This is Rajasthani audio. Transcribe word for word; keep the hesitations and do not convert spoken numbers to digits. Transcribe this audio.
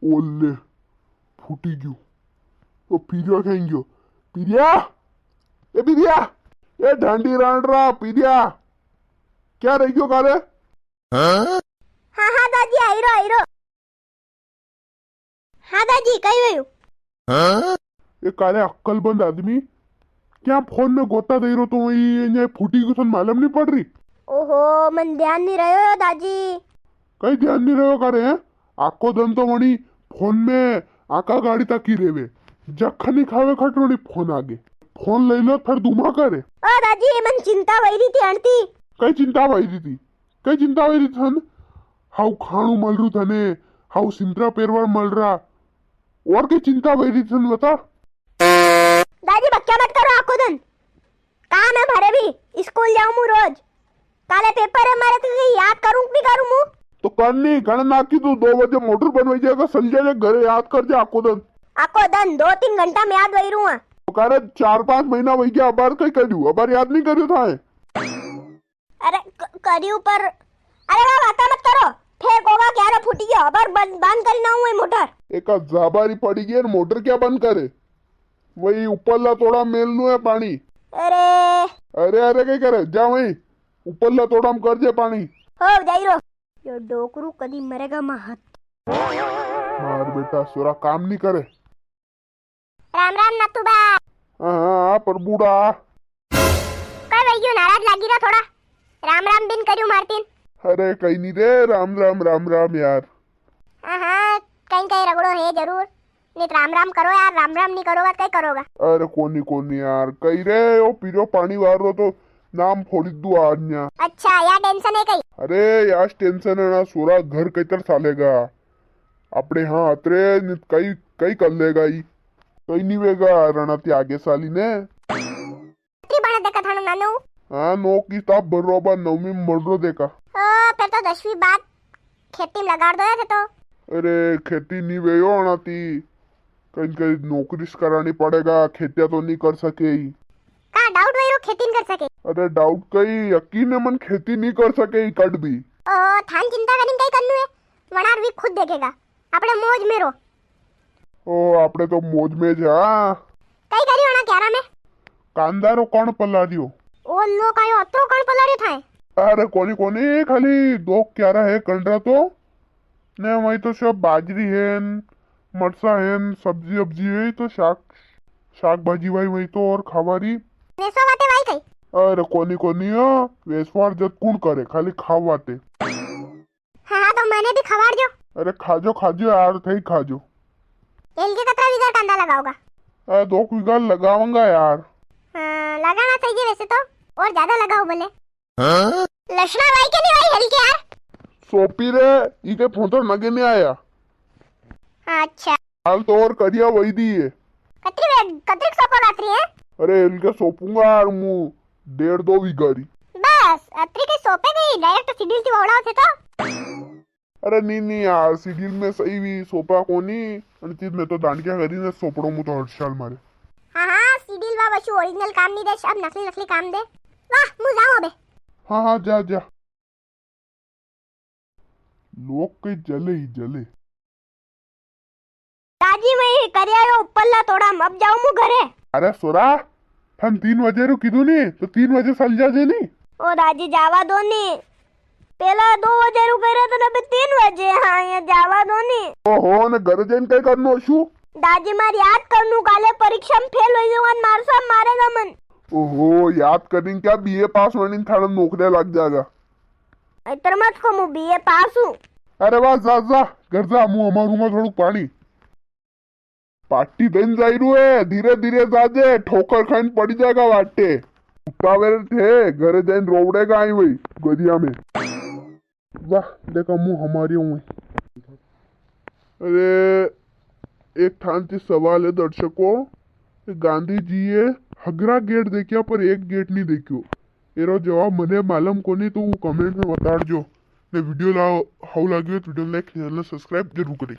ओले, फूटी गयो। तो पीरिया कहीं गयो? पीरिया, ए पीरिया, ए ढांडी रांडरा पीरिया, क्या रह गयो काले? हाँ हाँ दादी, आई रो आई रो। हाँ दादी, कई वयु? ए काले अक्कलबंद आदमी, क्या फोन में गोता दे रो तो ये फूटी गयो थन मालूम नी पड़ री? ओहो, मन ध्यान नी रह्यो दादी। कई ध्यान नी रह्यो काले, हैं? आको दन तो वणी फोन में आका गाड़ी ताकी रेवे, जख नी खावे खटरोनी फोन आगे। फोन ले लो फिर दुमा करे। ओ दादी, मन चिंता वई री थी आंटी। कई चिंता वई री थी? कई चिंता वई री थन? हाउ खाणू मल रू थने, हाउ सिंतरा पेरवार मल रा, और कई चिंता वई री थन बता? दादी बक्या मत करो आको दन। काम है म्हारे भी, स्कूल जाऊं मु रोज। काले पेपर है म्हारे, तो ये याद करूं कि नी करूं मु? तो कर नी, घण नाकी तू दो बजे मोटर बनवाई जाएगा, सल जाने घरे याद कर जा आको दन। आको दन दो तीन घंटा में याद वई रूं। तो काले चार पांच महीना वई गया, अबार कई करियो, अबार याद नी करियो था। अरे क-, करियो पर, अरे वा बाता मत करो, फेर कोगा क्यारो फूटी गयो, अबार बंद, बंद करी ना हुई मोटर। एका जाबारी पड़ी गई, मोटर क्या बंद करे? वही ऊपरला तोड़ा मेलनु है पाणी। अरे। अरे, अरे, कई करे? जा वही ऊपरला तोड़ा में कर दे पाणी। हो, जाई रो। यो डोकरू कदी मरेगा मा हाथ। मार बेटा, सोरा काम नी करे। राम राम नाथू बा। हाँ, हाँ, हाँ, प्रभुड़ा। कई वई गयो, नाराज लागी रा थोड़ा। राम राम बिन करियो मारतीन। अरे, कई नी रे, राम राम, राम राम यार। हाँ, हाँ, कई कई रगड़ो है जरूर। नी तो राम राम करो यार, राम राम नी करोगा तो कई करोगा? अरे कोनी कोनी यार, कई रे ओ पीरो पाणी वार रो तो नाम फोड़ी दू आज न्या। अच्छा, या tension है कई? अरे यार tension है ना सोरा, घर कैतर सालेगा? आपणे हाँ अतरे नी तो कई, कई कर लेगा ई। कई नी वेगा रणा ते आगे साली ने। कतरी भणे देखा थाणो नानो? हाँ, नो किताब भर रो बा, नवमी में भर रो देखा। ओ, फिर तो दसवीं बाद खेती में लगाड़ दो यार थे तो। अरे, खेती नी वे यो अणाती। कई कई नौकरी से करानी पड़ेगा, खेतिया तो नी कर सके ही। का doubt वई रो खेती नी कर सके? अरे, doubt कई, यकीन है मन खेती नी कर सके ही कद भी। ओ, थान चिंता करीन कई करनू है? वणार भी खुद देखेगा। आपणे मौज में रो। ओ, आपणे तो मौज में ज, हाँ। कई करियो ना क्यारा में? कांदा रो कण पलारियो। ओ लो, कायो अतरो कण पलारियो थाए? अरे कोनी कोनी, खाली दो क्यारा है कण रा तो। ने वही तो सब बाजरी है, मरसा है, सब्जी वब्जी है, तो शाक, शाक भाजी भाई वही तो और खावारी। वेसवा वाते वाई कई? अरे कोनी कोनी, ओ, वेसवार जत कुण करे, खाली खावाते। हाँ, हाँ, तो मने भी खवाड़ जो। अरे खाजो, खाजो यार, थे ही खाजो। एल के कतरा वीघा कांदा लगाओगा? अरे दो वीघा लगावांगा यार। हाँ, लगाना चाहिए वैसे तो, और ज्यादा लगाओ बोले। हाँ? लसणा वाई के नी वाई हल के यार? सोपी रे, ई के फोतर नगे नी आया। हाँ, अच्छा। हाल तो और करिया वही दी है। कतरी वे-, कतरी सोपो रात्रि है? अरे इनके सोपूंगा यार मु डेढ़ दो वीघा री। बस, अतरी के सोपे गई, direct सीडील थी वोड़ा थे तो। अरे नी, नी यार, सीडील में सही भी सोपा कोनी, अन चीज में तो दांडिया करी ने सोपड़ो मु तो हर साल मारे। हाँ, हाँ, सीडील वा वशु original काम नी दे, सब नकली, नकली काम दे। वाह, मु जाऊं अबे। हाँ, हाँ, जा, जा। लोग कई जले ही जले। दादी, मैं करिया रो ऊपरला तोड़ा में, अब जाऊं मु घरे। अरे सोरा, थन तीन बजे रू कीधु नी, तो तीन बजे सल जाजे नी। ओ दादी, जावा दो नी, पेला दो बजे रू कह रहे थे, अबे तीन बजे। हाँ, ये जावा दो नी। ओहो, ने घरे जाइन कई करनो छू? दादी, मार याद करनू, काले परीक्षा में फेल हो जाऊंगा, मार साहब मारेगा मन। ओहो, याद करिन क्या, बीए पास वणीन थाने नौकरियां लग जाएगा। इतर मत को, मु बीए पास हूँ। अरे वाह, जा, जा, घर जा, मु हमारूंगा थोड़ुक पाणी। पाटी दन जाई रू है, धीरे धीरे जाजे, ठोकर खाइन पड़ी जाएगा वाटे। उतावल थे, घरे जाइन रोवड़ेगा आई वही, गरिया में। वाह, देखा मु हमारी हूँ। अरे, एक थान ती सवाल है दर्शकों, गांधी जी ये हगरा गेट देखिया पर एक गेट नी देखियो। एरो जवाब मने मालूम कोनी, तो वो comment में बताड़ जो। ने video ला-, हाउ लागियो तो video like, channel subscribe जरूर करें।